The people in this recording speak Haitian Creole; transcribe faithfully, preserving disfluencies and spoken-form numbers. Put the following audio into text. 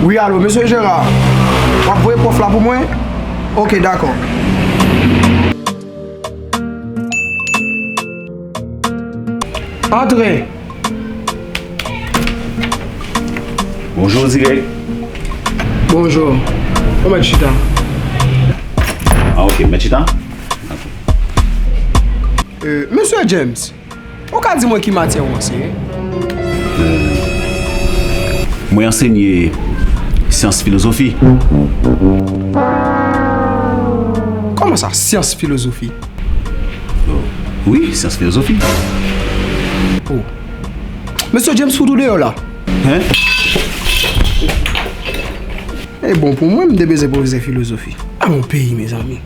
Wi, alo, mesye Jera, w ap voye pwòf la pou mwen? Ok, dakò. Antre. Bonjou, Zirèk. Bonjou. Ou mèt chita. Ah, ok, mèt chita? Euh, mesye James, ou ka di mwen ki matyè ou anseye? Mwen ansenye syans filozofi. Kòman sa, syans filozofi? Wi, syans filozofi. Oh. Mesye James fout ou deyò la. Hein? E bon, pou mwen, m te bezwen pwofesè filozofi. A mon peyi, mezanmi.